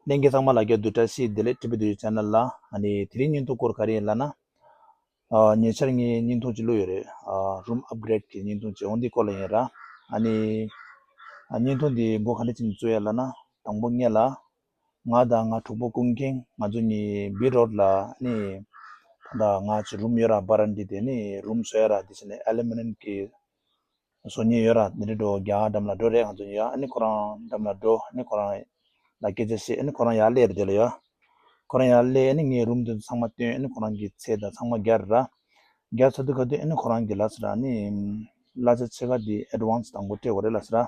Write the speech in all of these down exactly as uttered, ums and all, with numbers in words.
ལྷན་རྒྱས་ཚང་མ་ལ་སྐྱབས་འདུག་བཀྲ་ཤིས་བདེ་ལེགས། ཊི་བི་བདུད་ཅན་ནལ་ལ། ཨ་ནི་དེ་རིང་བརྙན་ཐུང་སྐོར་ག་རེ་ཡིན་ལབ་ན། ཨ་ཉེ་ཆར་ངས་བརྙན་ཐུང་ཅིག་བླུགས་ཡོད་རེད། ཨ་རུམ་ཨབ་གྷི་རེཌ་གི་བརྙན་ཐུང་ཅིག་འོ་འདི་སྐོར་ལ་ཡིན་ར། ཨ་ནི་ཨ་བརྙན་ཐུང་འདི་མགོ་ག་འདྲ་བྱས་ནས་བཙུགས་ཡ་ལབ་ན། དང་པོ་ངས་ལ། ང་དང་ང་གྲོགས་པོ་ཀུན་མཁྱེན་ང་ཚོ་གཉིས་བི་རོཌ་ལ་ནི། ད་ལྟ་ང་ཚོ་རུམ་ཡོད་ར། བ་རན་ཌི་དེ་ནི་རུམ་བཟོ་ཡ་ར། དེ་བྱས་ནས་ཨ་ལུ་མི་ནམ་གི་བཟོ་མཁན་ཡོད་ར། དེ་འདྲ་འགྲོ་རྒྱ་གར་འགྲམ་ལ་འགྲོ་རེད། ང་ཚོ་གཉིས་ཡ། ཨ་ནི་ཁོ་རང་འགྲམ་ལ་འགྲོ། ཨ་ནི་ཁོ་རང་ལ་སྐད་ཆ་བཤད། ཨ་ནི་ཁོ་རང་ཡར་སླེབས་རེད། དེ་ལ་ཡ། ཁོ་རང་ཡར་སླེབས། ཨ་ནི་ངའི་རུམ་དེ་ཚང་མ་སྟོན། ཨ་ནི་ཁོ་རང་གི་ཚད་དང་ཚང་མ་རྒྱག་ར། རྒྱག་ཚར་དུས་ག་དུས་ཨ་ནི་ཁོ་རང་གི་ལབ་སོང་ར། ཨ་ནི་གླ་ཆ་ཕྱེད་ཀ་དེ་ཨེཌ་ཝན་སི་དང་པོ་སྤྲད་དགོས་རེད་ལབ་སོང་ར།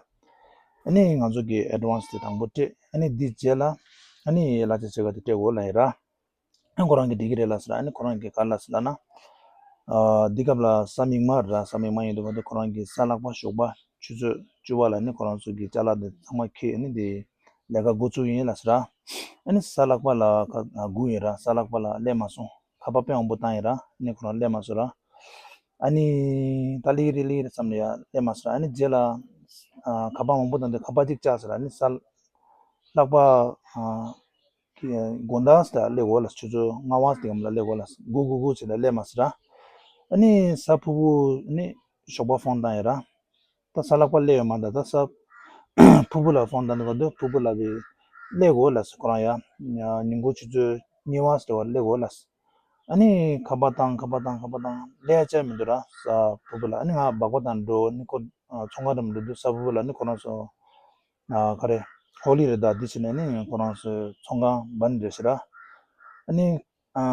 ཨ་ནི་ང་ཚོ་གི་ཨེཌ་ཝན་སི་དེ་དང་པོ་སྤྲད། ཨ་ནི་འདི་རྗེས་ལ་ཨ་ནི་གླ་ཆ་ཕྱེད་ཀ་དེ་སྤྲད་དགོས་ལབ་ཡིན་ར། ཨ་ཁོ་རང་གིས་འགྲིག་གི་རེད་ལབ་སོང་ར། ཨ་ནི་ཁོ་རང་གིས་ག་རེ་ལབ་སོང་ལབ་ན། ཨ་འདི་སྐབས་ལ་གཟའ་མིག་དམར་ར། གཟའ་མིག་དམར་ཡིན་དུས་ག་དུས་ཁོ་རང་གིས་གཟའ་ལྷག་པ་ཞོགས་པ་ཆུ་ཚོད་བཅུ་པ་ལ་ནི་ཁོ་རང་ཚོ་གི་ཅ་ལག་དེ་ཚང་མ་འཁྱེར། ཨ་ནི་དེ་ལས་ཀ་འགོ་བཙུགས་ཡིན་ལབ་སོང་ར། ཨ་ནི་གཟའ་ལྷག་པ་ལ་ཁ་སྒུག་ཡིན་ར། གཟའ་ལྷག་པ་ལ་སླེབས་མ་སོང་། ཁ་པར་དཔེ་མང་པོ་བཏང་ཡིན་ར། ཨ་ནི་ཁོ་རང་སླེབས་མ་སོང་ར། ཨ་ནི་ད་སླེབས་ཀྱི་རེད་སླེབས་ཀྱི་རེད་བསམ་ནས་ཡ་སླེབས་མ་སོང་ར། ཨ་ནི་རྗེས་ལ་ཨ་ཁ་པར་མང་པོ་བཏང་དུས་ཁ་པར་གཅིག་བཅག་སོང་ར། ཨ་ནི་གཟའ་ལྷག་པ་ཨ་དགོང་དག་ཙམ་སླེབས་དགོས་ལབ། ཆུ་ཚོད་ལྔ་པ་དེ་གམ་ལ་སླེབས་དགོས་ལབ། སྒུག་སྒུག་སྒུག་བྱས་ནས་སླེབས་མ་སོང་ར། ཨ་ནི་གཟའ་ཕུར་བུ་ནི་ཞོགས་པ་ཕོན་བཏང་ཡིན་ར། ད་གཟའ་ལྷག་པ་སླེབས་ཡོད་མ་རེད། ད་གཟའ་ཕུར་བུ་ལ་ཕོན་བཏང་དུས་ག་དུས་ཕུར་བུ་ལ་བི་སླེབས་དགོས་ལབ་སོང་ཁོ་རང་ཡ། ཉིན་གུང་ཆུ་ཚོད་གཉིས་པ་ཙམ་བར་སླེབས་དགོས་ལབ་སོང་། ཨ་ནི་ཁ་པར་བཏང་ཁ་པར་བཏང་ཁ་པར་བཏང་སླེབས་ཡ་ཅིག་མི་འདུག་ར། གཟའ་ཕུར་བུ་ལ། ཨ་ནི་ང་སྦག་སྦག་བཏང་འགྲོ། ཨ་ནི་ཁོ་ཨ་ཚོང་ཁང་འགྲམ་འགྲོ་དུས་གཟའ་ཕུར་བུ་ལ་ནི་ཁོ་རང་ཚོ་ཨ་ག་རེ་ཧོ་ལི་རེད། ད་འདི་བྱས་ནས་ནི་ཁོ་རང་ཚོ་ཚོང་ཁང་བན་རེད་ཟེར་ར། ཨ་ནི་ཨ་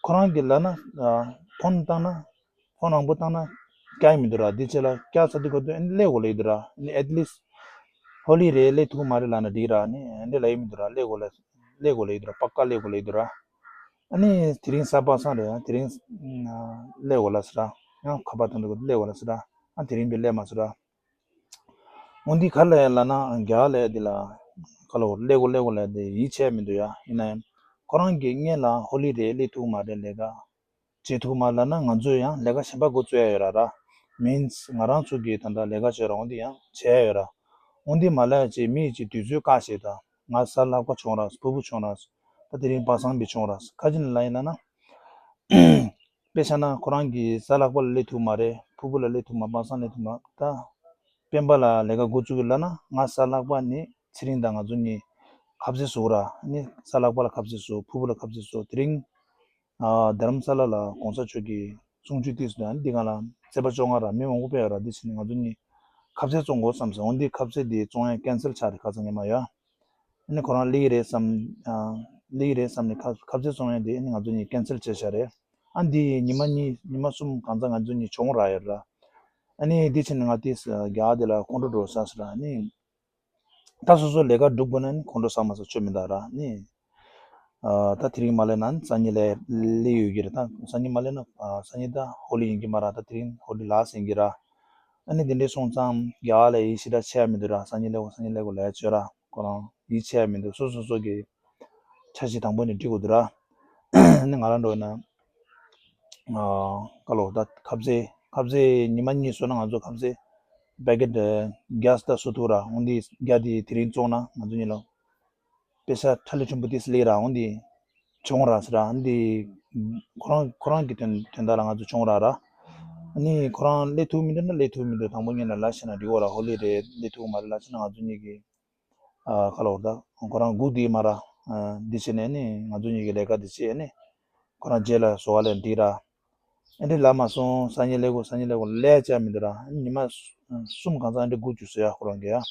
ཁོ་རང་གིས་ལབ་ན་ཨ་ཕོན་བཏང་ན་ཕོན་མང་པོ་བཏང་ན་བཀག་གི་མི་འདུག་ར། འདི་བྱས་ལ་བཀག་ཚར་དུས་ག་དུས་ཨ་ནི་སླེབས་དགོས་ལབ་ཀྱི་འདུག་ར། ཨ་ནི་ཨེཊ་ལིསཊ་ཧོ་ལི་རེད། སླེབས་ཐུབ་ཀྱི་མ་རེད་ལབ་ན་འགྲིག་ར། ཨ་ནི་འདི་ལབ་ཀྱི་མི་འདུག་ར། སླེབས་དགོས་ལ་སླེབས་དགོས་ལབ་ཀྱི་འདུག་ར། པ་ཀ་སླེབས་དགོས་ལབ་ཀྱི་འདུག་ར། ཨ་ནི་དེ་རིང་གཟའ་པ་སངས་རེད། ཨ་དེ་རིང་ཨ་སླེབས་དགོས་ལབ་སོང་ར། ཡང་ཁ་པར་བཏང་དུས་ག་དུས་སླེབས་དགོས་ལབ་སོང་ར། ཨ་དེ་རིང་བི་སླེབས་མ་སོང་ར། འོ་འདི་ག་རེ་ལབ་ཡ་ལབ་ན་རྒྱ་གར་ལབ་ཡ་འདི་ལ་ག་ལབ་དགོས་རེད། སླེབས་དགོས་སླེབས་དགོས་ལབ་ཡ་འདི་ཡིད་ཆེས་མི་འདུག་ཡ། ཡིན་ན་ཡང་ཁོ་རང་གིས་སྔོན་ལ་ཧོ་ལི་རེད། སླེབས་ཐུབ་ཀྱི་མ་རེད། ལས་ཀ་བྱེད་ཐུབ་ཀྱི་མ་རེད་ལབ་ན་ང་ཚོས་ཡང་ལས་ཀ་གཞན་པ་འགོ་བཙུགས་ཡ་ཡོད་ར་ར། མིན་ང་རང་ཚོ་གིས་ད་ལྟ་ལས་ཀ་བྱེད་ར། འོ་འདི་ཡང་བྱེད་ཡ་ཡོད་ར། འོ་འདི་མ་ལབ་ཡ་ཅིག་མི་ཡིས་ཅིག་དུས་ཚོད་བཀག་བྱས། ད་ང་གཟའ་ལྷག་པ་བྱུང་ར། ཕུར་བུ་བྱུང་ར། ད་དེ་རིང་པ་སངས་བི་བྱུང་ར། ག་ཅི་ནས་ལབ་ཡིན་ལབ་ན། དཔེ་བཞག་ན་ཁོ་རང་གིས་གཟའ་ལྷག་པ་ལ་སླེབས་ཐུབ་མ་རེད། ཕུར་བུ་ལ་སླེབས་ཐུབ་མ། པ་སངས་སླེབས་ཐུབ་མ། ད་སྤེན་པ་ལ་ལས་ཀ་འགོ་བཙུགས་ཀྱི་ལབ་ན་ང་གཟའ་ལྷག་པ་ནི་ཚེ་རིང་དང་ང་ཚོ་གཉིས་ཁ་ཟས་བཟོ་ར། ནི་གཟའ་ལྷག་པ་ལ་ཁ་ཟས་བཟོ། ཕུར་བུ་ལ་ཁ་ཟས་བཟོ། དེ་རིང་ཨ་རྡ་རམ་ས་ལ་ལ་གོང་ས་མཆོག་གི་གསུང་ཆོས་ཏིས་དང་འདི་ག་ལ་ཚེས་པ་བཅོ་ལྔ་ར་མི་མང་པོ་ཕེབས་ཡོད་ར། འདི་བྱས་ནས་ང་ཚོ་གཉིས་ཁ་ཟས་བཙོང་དགོས་བསམ་སོང་། འོ་འདི་ཁ་ཟས་འདི་བཙོང་ཡ་ཀན་སེལ་ཆགས་རེད། ཁ་སང་ཉི་མ་ཡ། ཨ་ནི་ཁོ་རང་སླེབས་ཀྱི་རེད་བསམ། ཨ་སླེབས་ཀྱི་རེད་བསམ་ནས་ཁ་ཁ་ཟས་བཙོང་ཡ་དེ་ཨ་ནི་ང་ཚོ་གཉིས་ཀན་སེལ་བྱས་བཞག་རེད། ཨ་འདི་ཉི་མ་གཉིས་ཉི་མ་གསུམ་གང་ཚ་ང་ཚོ་གཉིས་གྱོང་རག་ཡོད་ར། ཨ་ནི་འདི་ཕྱིན་ང་དེ་རྒྱ་དེ་ལ་ཁོང་ཁྲོ་འགྲོ་ས་ཟེར་ར། ཨ་ནི་ད་སོ་སོ་ལས་ཀ་སྒྲུབ་དགོས་ན་ནི་ཁོང་ཁྲོ་ཟ་མ་ཟ་ཆོ་མི་འདུག་ར། ཨ་ནི་ཨ་ད་དེ་རིང་མ་སླེབས་ན་ནི་སང་ཉིན་སླེབས་སླེབས་ཡོད་ཀྱི་རེད། ད་སང་ཉིན་མ་སླེབས་ན་ཨ་སང་ཉིན་ད་ཧོ་ལི་ཡིན་གྱི་མ་ར། ད་དེ་རིང་ཧོ་ལི་ལ་ཟིན་གྱི་ར། ཨ་ནི་དེ་འདྲས་སོང་ཙང་རྒྱ་ལ་ཡིད་ཆེས་ད་ཆེ་ཡ་མི་འདུག་ར། སང་ཉིན་སླེབས་དགོས་སང་ཉིན་སླེབས་དགོས་ལབ་ཡ་ཆོ་ར། ཁོ་རང་ཡིད་ཆེས་ཡ་མི་འདུག་སོ་སོ་སོ་གི་འཆར་གཞི་དང་པོ་ནས་འགྲིག་དགོས་འདུག་ར། ཨ་ནི་ང་རང་འགྲོ་ན་ཨ་ག་ལོ་ད་ཁ་ཟས་ཁ་ཟས་ཉི་མ་གཉིས་བཟོས་ན་ང་ཚོ་ཁ་ཟས་པེ་ཀེ་ཊི་བརྒྱ་ཙམ་བཟོ་ཐུབ་ར། འོ་འདི་བརྒྱ་དེ་དེ་རིང་བཙོང་ན་ང་ཚོ་གཉིས་ལ་པེ་ས་ཁྲ་ལི་ཕྲན་བུ་ཏིས་སླེབས་ར། འོ་འདི་གྱོང་རག་ཟེར་ར། འོ་འདི་ཁོ་རང་ཁོ་རང་གི་དོན་དོན་དག་ལ་ང་ཚོ་གྱོང་རག་ར། ཨ་ནི་ཁོ་རང་སླེབས་ཐུབ་མི་འདུག་ན་སླེབས་ཐུབ་མི་འདུག་དང་པོ་ཉིད་ནས་ལབ་ཤེས་ན་འགྲིག་གོ་ར། ཧོ་ལི་རེད་སླེབས་ཐུབ་མ་རེད་ལབ་ཤེས་ན་ང་ཚོ་གཉིས་ཀྱི་ཨ་ག་ལབ་དགོས་རེད། ད་ཁོ་རང་སྒུག་བསྡད་མ་ར། ཨ་འདི་བྱས་ནས་ནི་ང་ཚོ་གཉིས་ཀྱི་ལས་ཀ་འདི་བྱས་ནས་ཁོ་རང་རྗེས་ལ་བཟོ་བ་ལས་འགྲིག་ར། ཨ་འདི་ལབ་མ་སོང་། སང་ཉིན་སླེབས་དགོས་སང་ཉིན་སླེབས་དགོས་ལབ་ཡ་ཆོ་མི་འདུག་ར། ཨ་ནི་ཉི་མ་གསུམ་གང་ཚང་ཨ་འདི་སྒུག་བཅུག་ཟེར་ཡ་ཁོ་རང་གིས་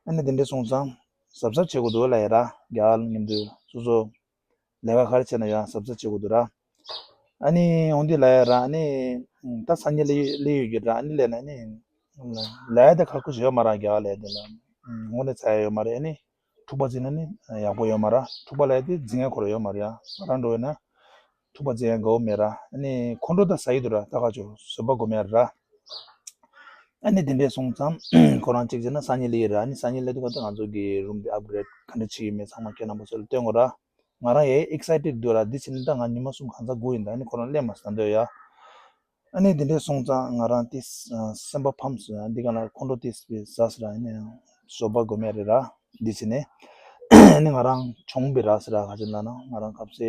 ཡ། ཨ་ནི་དེ་འདྲས་སོང་ཙང་གཟབ་གཟབ་བྱེད་དགོས་འདུག་ལབ་ཡ་ར། རྒྱ་གར་མཉམ་དུ་སོ་སོ་ལས་ཀ་ག་རེ་བྱས་ན་ཡང་གཟབ་གཟབ་བྱེད་དགོས་འདུག་ར། ཨ་ནི་འོ་འདི་ལབ་ཡ་ར། ཨ་ནི་ད་སང་ཉིན་སླེབས་སླེབས་ཡོད་ཀྱི་ར། ཨ་ནི་སླེབས་ན་ཨ་ནི་ལབ་ཡ་དེ་ཁག་པོ་ཞིག་ཡོད་མ་ར། རྒྱ་གར་ལབ་ཡ་དེ་ལ་དངོས་གནས་ཚ་ཡ་ཡོད་མ་རེད། ཨ་ནི་འཁྲུག་པ་བརྩིས་ན་ནི་ཡག་པོ་ཡོད་མ་ར། འཁྲུག་པ་ལབ་ཡ་དེ་འཛིང་ཡ་ཁོ་རང་ཡོད་མ་རེད་ཡ། ང་རང་འགྲོ་ཡོད་ན་འཁྲུག་པ་འཛིང་ཡ་དགའ་བོ་མེད་ར། ཨ་ནི་ཁོང་ཁྲོ་ད་ཟ་ཡི་འདུག་ར། ད་ག་ཅོ་བཟོད་པ་སྒོམ་ཡ་ར། ཨ་ནི་དེ་འདྲས་སོང་ཙང་ཁོ་རང་གཅིག་བྱས་ན་སང་ཉིན་སླེབས་ཡི་ར། ཨ་ནི་སང་ཉིན་སླེབས་དུས་ག་ད་ང་ཚོ་གི་རུམ་དེ་ཨབ་གྷི་རེཌ་ག་འདྲ་བྱེད་ཀྱི་མེད་ཚང་མ་ཁྱེད་རྣམ་པ་ཚོ་ལ་སྟོན་དགོས་ར། ང་རང་ཡང་ཨེག་སའི་ཊེཌ་འདུག་ར། འདི་བྱས་ནས་ད་ང་ཉི་མ་གསུམ་གང་ཚ་སྒུག་ཡིན། ད་ཨ་ནི་ཁོ་རང་སླེབས་མ་སོང་ད་འདོད་ཡ། ཨ་ནི་དེ་འདྲས་སོང་ཙང་ང་རང་ཏིས་ཨ་སེམས་པ་ཕམ་སོང་ཡ། འདི་ག་ལ་ཁོང་ཁྲོ་ཏིས་པའི་ཟ་ཟེར་ར། ཨ་ནི་བཟོད་པ་སྒོམ་ཡ་རེད་ར། འདི་བྱས་ནས་ ཨ་ནི་ང་རང་གྱོང་པོ་རག་ཟེར་ར། ག་ཅི་ལབ་ན་ང་རང་ཁ་ཟས་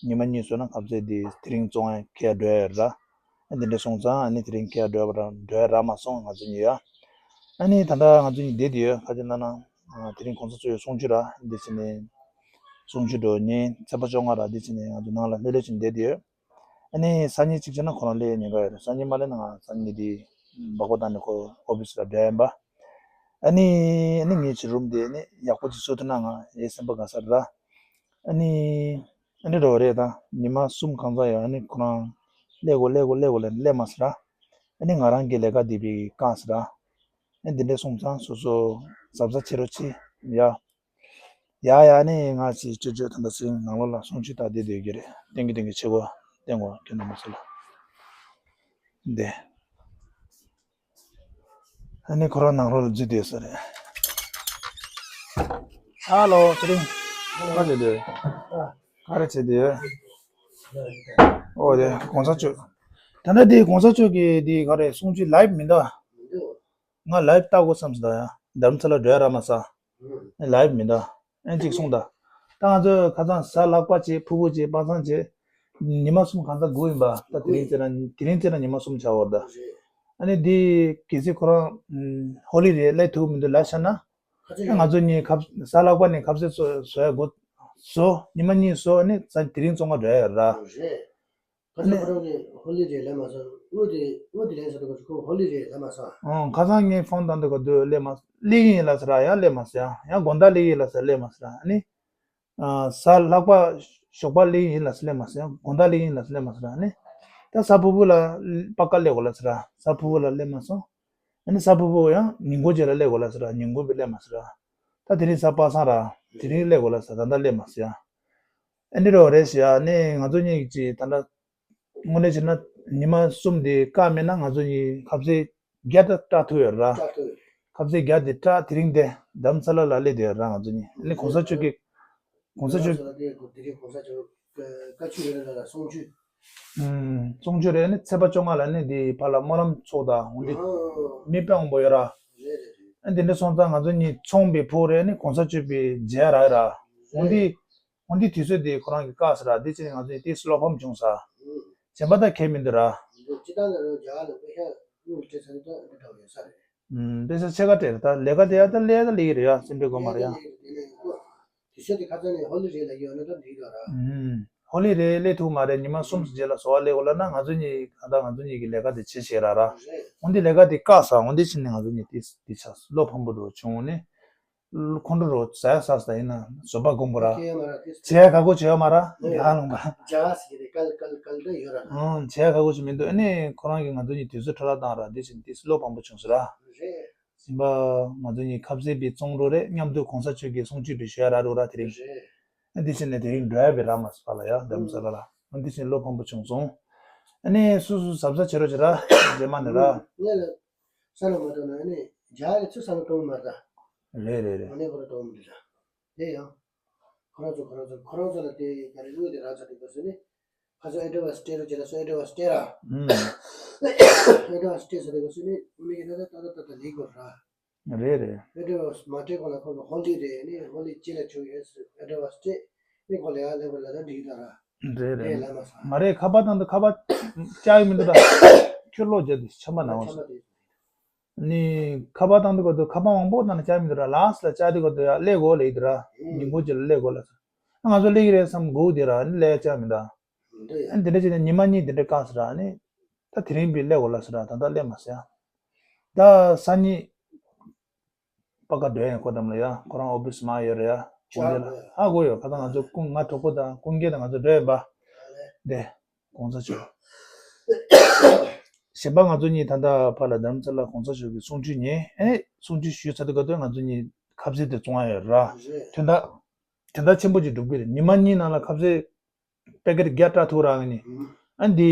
ཉི་མ་གཉིས་སོང་ན་ཁ་ཟས་དེ་དེ་རིང་བཙོང་ཡ་ཁེ་ཡ་འགྲོ་ཡ་ར། ཨ་དེ་འདྲ་སོང་ཙང་ཨ་ནི་དེ་རིང་ཁེ་ཡ་འགྲོ་ཡ་ར་འགྲོ་ཡ་རག་མ་སོང་ང་ཚོ་གཉིས་ཡ། ཨ་ནི་ད་ལྟ་ང་ཚོ་གཉིས་བསྡད་དེ་ཡོད། ག་ཅི་ལབ་ན་ཨ་དེ་རིང་གོང་ས་མཆོག་གསུང་ཆོས་ར་འདི་བྱས་ནས་གསུང་ཆོས་འགྲོ་ཉིན་ཚེས་པ་བཅོ་ལྔ་ར་འདི་བྱས་ནས་ང་ཚོ་ནང་ལ་ལྷོད་ལྷོད་བྱས་ནས་བསྡད་དེ་ཡོད། ཨ་ནི་སང་ཉིན་གཅིག་བྱས་ན་ཁོ་རང་སླེབས་ཉེན་ཁ་ཡོད་རེད། སང་ཉིན་མ་སླེབས་ན་ང་སང་ཉིན་དེ་སྦག་སྦག་བཏང་ནས་ཁོ་ཨོ་ཕི་སི་ལ་འགྲོ་ཡིན་པ། ཨ་ནི་ཨ་ནི་ངའི་ཅིག་རུམ་དེ་ཨ་ནི་ཡག་པོ་ཅིག་བཟོ་ཐུབ་ན་ང་ཡའི་སེམས་པ་དགའ་ས་རེད་ད། ཨ་ནི་ཨ་ནི་འགྲོ་བ་རེད་ད། ཉི་མ་གསུམ་གང་ཙམ་ཡོད། ཨ་ནི་ཁོ་རང་སླེབས་དགོས་སླེབས་དགོས་སླེབས་དགོས་ལབ་ནས་སླེབས་མ་སོང་ར། ཨ་ནི་ང་རང་གི་ལས་ཀ་དེ་བི་བཀག་སོང་ར། ཨ་འདི་འདྲ་སོང་ཙང་སོ་སོ་གཟབ་གཟབ་བྱེད་རོགས་བྱེད་ཡ། ཡ་ཡ་ནི་ང་ཞིག་ཅོ་ཅོ་ད་ལྟ་སེང་ནང་ལོགས་ལ་གསུང་ཆོས་ད་བསྡད་སྡོད་ཀྱི་རེད། ཏན་གི་ཏན་གི་ཆེ་གོ་བསྟན་གོ་ཁྱོད་རྣམ་པ་ཚོ་ལ། འདི། ཨ་ནི་ཁོ་རང་ནང་ལོགས་ལ་འཛུལ་བསྡད་ས་རེད། ཨ་ལོ་ཚེ་རིང་། ག་རེ་བྱེད་འདོད། ག་རེ་བྱེད་འདོད། ཨོ་དེ་གོང་ས་མཆོག་ད་ལྟ་དེ་གོང་ས་མཆོག་གི་དེ་ག་རེ་གསུང་ཆོས་ལའིབ་མི་འདུག་ང་ལའིབ་ལྟ་དགོས་བསམ་སོང་ད་ཡ། རྡ་རམ་ས་ལ་འགྲོ་ཡ་རག་མ་སོང་། ལའིབ་མི་འདུག་ཨེ་གཅིག་གསུངས་ད། ད་ང་ཚོས་ཁ་སང་གཟའ་ལྷག་པ་བྱས་ཕུར་བུ་བྱས་པ་སངས་བྱས། ཉི་མ་གསུམ་གང་ཚ་སྒུག་ཡིན་པ། ད་དེ་རིང་བྱས་ན་དེ་རིང་བྱས་ན་ཉི་མ་གསུམ་བྱ་བར་ད། ཨ་ནི་འདི་གལ་སྲིད་ཁོ་རང་ཧོ་ལི་རེད་སླེབས་ཐུབ་མི་འདུག་ལབ་བྱས་ན། ད་ང་ཚོ་གཉིས་ཁ་གཟའ་ལྷག་པ་ནས་ཁ་ཟས་བཟོ་བཟོ་ཡ་དགོས། བཟོ་ཉི་མ་གཉིས་བཟོ་ཨ་ནི་གཟའ་དེ་རིང་བཙོང་ག་འགྲོ་ཡ་ཡོད་ར། ཁ་སང་ཁོ་རང་གིས་ཧོ་ལི་རེད་ལབ་མ་སོང་། དངུལ་དེ་དངུལ་དེ་ལེན་ས་དེ་ཁོ་ཧོ་ལི་རེད་ལབ་མ་སོང་། ཨང་ཁ་སང་ངས་ཕོན་བཏང་དུས་ག་དུས་སླེབས་མ་སླེབས་ཀྱི་ཡིན་ལབ་ཟེར་ར། ཡང་སླེབས་མ་སོང་། ཡང་ཡང་དགོང་དག་སླེབས་ཀྱི་ཡིན་ལབ་ཟེར་སླེབས་མ་སོང་ར། ཨ་ནི་ཨ་གཟའ་ལྷག་པ་ཞོགས་པ་སླེབས་ཀྱི་ཡིན་ལབ་ཟེར་སླེབས་མ་སོང་། ཡང་དགོང་དག་སླེབས་ཀྱི་ཡིན་ལབ་ཟེར་སླེབས་མ་སོང་ར། ཨ་ནི་ད་གཟའ་ཕུར་བུ་ལ་པ་ཀ་སླེབས་དགོས་ལབ་ཟེར་ར། གཟའ་ཕུར་བུ་ལ་སླེབས་མ་སོང་། ཨ་ནི་གཟའ་ཕུར་བུ་ཡང་ཉིན་གུང་རྗེས་ལ་སླེབས་དགོས་ལབ་ཟེར་ར། ཉིན་གུང་བི་སླེབས་མ་སོང་ར། ད་དེ་རིང་གཟའ་པ་སངས་ར། དེ་རིང་སླེབས་དགོས་ལབ་ཟེར། ད་ལྟ་སླེབས་མ་སོང་ཡ། ཨ་ནི་རོ་རེད་ཤི་ཡ། ཨ་ནི་ང་ཚོ་གཉིས་ཀྱིས་ད་ལྟ་དངོས་གནས་བྱས་ན་ཉི་མ་གསུམ་དེ་བཀག་མེད་ན་ང་ཚོ་གཉིས་ཁ་ཟས་བརྒྱ་ད་སྐྲག་ཐུབ་ཡོད་ར། སྐྲག་ཐུབ་ཡོད། ཁ་ཟས་བརྒྱ་དེ་སྐྲག་དེ་རིང་དེ་རྡ་རམ་ས་ལ་ལ་སླེབས་བསྡད་ཡོད་ར་ང་ཚོ་གཉིས། ཨ་ནི་གོང་ས་མཆོག་གི་གོང་ས་མཆོག་ལ་དེ་དེ་རིང་གོང་ས་མཆོག་བཀའ་ཆོས་རེ་ལ་ལ་གསུང་ཆོས། ཨུམ། གསུང་ཆོས་རེ་ནི་ཚེས་པ་བཅོ་ལྔ་ལ་ནི་དེ་ཕར་ལ་སྨོན་ལམ་ཚོགས་དང་འོན་ཏེ་མི་དཔེ་མང་པོ་ཡོད་ར། རེད་རེད་རེད། ཨ་དེ་འདྲ་སོང་ཙང་ང་ཚོ་གཉིས་ཚོང་པའི་ཕུག་རེ་ནི་གོང་ས་མཆོག་པའི་མཇལ་རག་ར། འོན་ཏེ་འོན་ཏེ་དུས་ཚོད་དེ་ཁོ་རང་གི་བཀག་ས་ར། དེ་ཕྱིར་ང་ཚོས་དེ་བློ་ཕམ་བྱུང་ས། གཞན་པ་ད་གལ་མི་འདུག་ར། སྤྱི་བཏང་ལ་རོ་རྒྱ་གར་ལ་དཔེ་ཤ་དངུལ་སྤྲད་ཚར་ད་འདི་འདྲ་བ་ཡོད་ས་རེད། ཨུམ། དཔེ་ཤ་ཕྱེད་ཀ་སྤྲད་རེད། ད་ལས་ཀ་དེ་ཡ་ད་ལས་ད་ལས་ཀྱི་རེད་ཡ། སེམས་ཁྲལ་དགོས་མ་རེད་ཡ། དེ་ནས་དུས་ཚོད་དེ་ཁ་སང་ནས་ཧོ་ལི་རེད་ལ་ཡོད་ན་ད་འགྲིག་ར་ར། ཨུམ། ཧོ་ལི་རེད་སླེབས་ཐུབ་མ་རེད། ཉི་མ་གསུམ་རྗེས་ལ་བཟོ་བ་སླེབས་དགོས་ལབ་ན་ང་ཚོ་གཉིས་གང་ལྟར་ང་ཚོ་གཉིས་ཀྱི་ལས་ཀ་དེ་བྱེད་བྱེད་ར་ར། རེད། འོན་ཏེ་ལས་ཀ་དེ་བཀག་ས། འོན་ཏེ་ཕྱིན་ནས་ང་ཚོ་གཉིས་དེ་དེ་ཆགས་བློ་ཕམ་པོ་འགྲོ་བྱུང་ནས། ཁོང་ཁྲོ་རོ་ཟ་ཡ་ཟ་ས་ཡིན་ན་བཟོད་པ་སྒོམ་དགོས་ར། ཁྱེད་ཡ་མ་ར་དེ་བྱེད་ཡ་ཁག་པོ་བྱེད་ཡ་མ་ར། ཨེ། ཡ་ལུང་པ། རྒྱ་ཟེར་གྱི་རེད། གལ་གལ་གལ་ཏེ་ཡོད་ར། ཨང་བྱེད་ཡ་ཁག་པོ་ཞིག་མི་འདུག་ཨ་ནི་ཁོ་རང་གིས་ང་ཚོ་གཉིས་དུས་ཚོད་འཕྲོ་བརླག་བཏང་ར། དེ་བཞིན་དེ་བློ་ཕམ་པོ་བྱུང་ཟེར་ར། རེད། སེམས་པ་ང་ཚོ་གཉིས་ཁ་ཟས་པའི་བཙོང་རོགས་རེད། མཉམ་དུ་གོང་ས་མཆོག་གི་གསུང་ཆོས་པའི་ཞུ་ཡ་རག་རོགས་ར། དེ་རིང་། རེད། ཨ་དེ་བཞིན་ནས་དེ་རིང་འགྲོ་ཡ་པའི་རག་མ་སོང་ཕར་ལ་ཡ་རྡ་རམ་ས་ལ་ལ། ཨ་དེ་བཞིན་བློ་ཕམ་པོ་བྱུང་སོང་། ཨ་ནི་སུ་སུ་གཟབ་གཟབ་བྱེད་རོགས་བྱེད་ར། རྗེས་མ་ནས་ར། ངས་ལ་ས་ལ་མ་གཏོང་ན་ཨ་ནི་རྒྱ་གི་ཚུར་ས་ལ་གཏོང་མ་ར། རེད་རེད་རེད། ཨ་ནི་ཁོ་ར་གཏོང་མི་འདུག་ར། དེ་ཡང་། ཁོ་རང་ཚོ་ཁོ་རང་ཚོ་ཁོ་རང་ཚོ་ལ་དེ་ག་རེ་དངུལ་དེ་རག་ཚར་དུས་སྐབས་སུ་ནི། ཁ་ཚོ་ཨེ་ཌ་ཝན་སི་སྤྲད་རོགས་བྱེད་ལ་སོ་ཨེ་ཌ་ཝན་སི་སྤྲད་ར། ཨུམ། ཨེ་ཌ་ཝན་སི་སྤྲད་ཚར་དུས་སྐབས་སུ་ནི་དངོས་གནས་ཀྱི་ད་ལྟ་ཏག་ཏག་ཏག་ཏག་ལེགས་དགོས་ར། རེད་རེད། ཨེ་ཌ་ཝན་སི་མ་སྤྲད་གོང་ལ་ཁོ་གི་ཧོ་ལི་རེད། ནི་ཧོ་ལི་ཅི་ལ་བྱུང་ཡོད་ཟེར་ཨེ་ཌ་ཝན་སི་སྤྲད། ནི་ཁོ་ལས་ཀ་ལེགས་པ་ལ་ད་འགྲིག་ད་ར། རེད་རེད། ལས་ལ་མ་ས། མ་རེད། ཁ་པར་བཏང་དུས་ཁ་པར་བཅག་ཡོད་མི་འདུག་ད། ཁྱོད་ལོག་རྒྱབ་དུས་ཆམ་པ་ན་བ་ཆམ་པ་དེ། ནི་ཁ་པར་བཏང་དུས་ག་དུས་ཁ་པར་མང་པོ་བཏང་ན་བཅག་མི་འདུག་ར། ལགས་ལ་བཅག་དུས་ག་དུས་ཡ་སླེབས་དགོས་ལེ་ཡིན་འདུག་ར། ཨུ། ཉིན་གུང་ཅིག་ལ་སླེབས་དགོས་ལ་ཟེར། ང་ཚོ་སླེབས་ཀྱི་རེད་བསམ་སྒུག་བསྡད་ར། ནི་སླེབས་ཡ་བཅག་མི་འདུག་འདི་ཡ། ཨ་འདི་འདྲ་བྱས་ནས་ཉི་མ་གཉིས་འདི་འདྲ་བཀག་ཟེར་ར། ནི་ད་དེ་རིང་བི་སླེབས་དགོས་ལ་ཟེར་ར། ད་ལྟ་སླེབས་མ་སོང་ཡ། ད་སང་ཉིན་པ་ཀ་འགྲོ་ཡ་ཡིན། ཁོ་འགྲམ་ལ་ཡ། ཁོ་རང་ཨོ་ཕི་སི་མར་ཡོད་རེད་ཡ། ཀུང་ཀྲེ་ལ། ཧ་གོ་ཡོད། ཁ་སང་ང་ཚོ་ཀུང་ང་གྲོགས་པོ་དང་ཀུང་ཀྲེ་དང་ང་ཚོ་འགྲོ་ཡོད་པ། དེ་གོང་ས་མཆོག་གཞན་པ་ང་ཚོ་གཉིས་ད་ལྟ་ཕར་ལ་རྡ་རམ་ས་ལ་གོང་ས་མཆོག་གི་གསུང་ཆོས་ཉན། ཨེ་གསུང་ཆོས་ཞུས་ཚར་དུས་ག་དུས་ང་ཚོ་གཉིས་ཁ་ཟས་དེ་བཙོང་ཡ་ཡོད་ར། དོན་དག་དོན་དག་ཆེན་པོ་ཅིག་འགྲུབ་ཀྱི་རེད། ཉི་མ་གཉིས་ནང་ལ་ཁ་ཟས་པེ་ཀེ་ཊི་བརྒྱ་སྤྲད་ཐུབ་རག་གི་ནི། ཨ་འདི་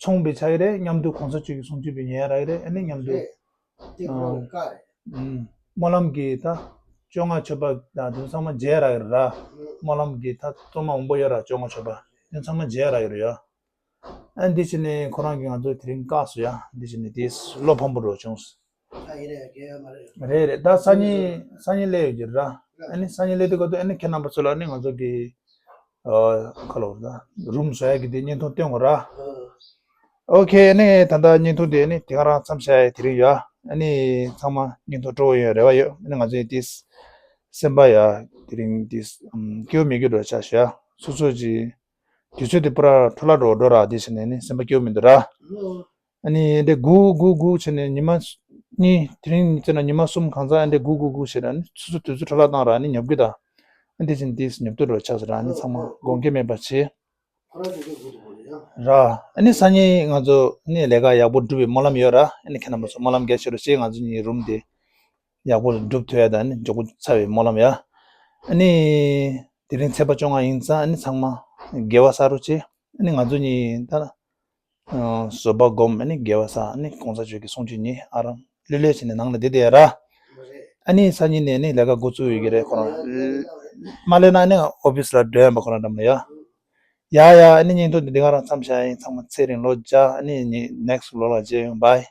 ཚོང་པའི་ཆ་ཡི་རེད། མཉམ་དུ་གོང་ས་མཆོག་གི་གསུང་ཆོས་པའི་ཉན་ཡ་རག་གི་རེད། ཨ་ནི་མཉམ་དུ་རེད། དེ་ཁོ་རང་གི་བཀའ་རེད། ཨུམ། སྨོན་ལམ་གྱི་ད་བཅོ་ལྔ་མཆོད་པ་དང་དེ་ཚང་མ་མཇལ་རག་གི་རེད་ར། སྨོན་ལམ་གྱི་ད་གཙོ་མ་མང་པོ་ཡོད་ར། བཅོ་ལྔ་མཆོད་པ་དེ་ཚང་མ་མཇལ་རག་གི་རེད་ཡ། ཨ་འདི་བྱས་ནས་ཁོ་རང་གིས་ང་ཚོ་དེ་རིང་བཀག་སོང་ཡ། འདི་བྱས་ནས་དེ་བློ་ཕམ་པོ་འགྲོ་བྱུང་། ད་ཡིན་ནའི་རྒྱལ་ཡོད་མ་རེད། རེད་རེད། ད་སང་ཉིན་སང་ཉིན་སླེབས་ཡོད་ཀྱི་ར། ཨ་ནི་སང་ཉིན་སླེབས་དུས་སྐབས་དུ་ཨ་ནི་ཁྱེད་རྣམ་པ་ཚོ་ལ་ཨ་ནི་ང་ཚོ་གི་ཨ་ཁ་ལོ་ར་རུམ་བཟོ་ཡ་གི་དེ་བརྙན་ཐུང་སྟོན་དགོས་ར། ཨོ་ཁེ། ཨ་ནི་ད་ལྟ་བརྙན་ཐུང་དེ་ཨ་ནི་དེ་ག་རང་མཚམས་བཞག་ཡ་དེ་རིང་ཡོད། ཨ་ནི་ཚང་མ་བརྙན་ཐུང་སྤྲོ་བོ་ཡོད་རེ་བ་ཡོད། ཨ་ནི་ང་ཚོ་ཡི་དེ་སེམས་པ་ཡ་དེ་རིང་དེ་སྐྱིད་པོ་མེད་རྒྱུ་འགྲོ་ཆ་ཞུ་ཡ། སོ་སོ་གི་དུས་ཚོད་དེ་པུ་ར་འཕྲོ་བརླག་འགྲོ་འགྲོ་ར། དེ་བྱས་ནས་ཨ་ནི་སེམས་པ་སྐྱིད་པོ་མི་འདུག་ར། ཨ་ནི་འདི་སྒུག་སྒུག་སྒུག་བྱས་ནས་ཉི་མ་གཉིས་དེ་རིང་བཙལ་ན་ཉི་མ་གསུམ་གང་ཚང་ཨ་འདི་སྒུག་སྒུག་སྒུག་བྱས་ནས་ཨ་ནི་སོ་སོ་དུས་ཚོད་འཕྲོ་བརླག་བཏང་ར། ཨ་ནི་ཉོབ་གི་ད། ཨ་འདི་བཞིན་དེ་ཉོབ་ཏུ་འགྲོ་ཆགས་སོ་ར། ཨ་ནི་ཚང་མ་དགོངས་འགལ་མེད་པ་བྱེད་ར། ཨ་ནི་སང་ཉིན་ང་ཚོ་ཨ་ནི་ལས་ཀ་ཡག་པོ་སྒྲུབ་པའི་སྨོན་ལམ་ཡོད་ར། ཨ་ནི་ཁྱེད་རྣམ་པ་ཚོ་སྨོན་ལམ་རྒྱ་ཆེ་རུ་བྱེད། ང་ཚོ་གཉིས་རུམ་དེ་ཡག་པོ་སྒྲུབ་ཐུབ་ཡ་ད་ཨ་ནི་མགྱོགས་པོ་ཚར་བའི་སྨོན་ལམ་ཡ། ཨ་ནི་དེ་རིང་ཚེས་པ་བཅོ་ལྔ་ཡིན་ཙང་ཨ་ནི་ཚང་མ་དགེ་བ་བསགས་རོགས་བྱེད། ཨ་ནི་ང་ཚོ་གཉིས་ད། ཨ་བཟོད་པ་སྒོམ། ཨ་ནི་དགེ་བ་བསགས། ཨ་ནི་གོང་ས་མཆོག་གི་གསུང་ཆོས་ཉན། ཨ་རང་ལྷོད་ལྷོད་བྱས་ནས་ནང་ལ་བསྡད་བསྡད་ཡ་ར། ཨ་ནི་སང་ཉིན་ནས་ཨ་ནི་ལས་ཀ་འགོ་བཙུགས་ཡོད་ཀྱི་རེད་ཁོ་རང་། མ་སླེབས་ན་ཨ་ནི་ཨོ་ཕིས་ལ་འགྲོ་ཡ་ཡིན་པ་ཁོ་རང་འགྲམ་ལ་ཡ། ཡ་ཡ། ཨ་ནི་བརྙན་ཐུང་འདི་འདི་ག་རང་མཚམས་བཞག་ཡིན། ཚང་མ་ཚེ་རིང་ལོ་བརྒྱ། ཨ་ནི་ནི་ནེག་སི་ལོ་ལ་མཇལ་ཡོང་། བྷའི།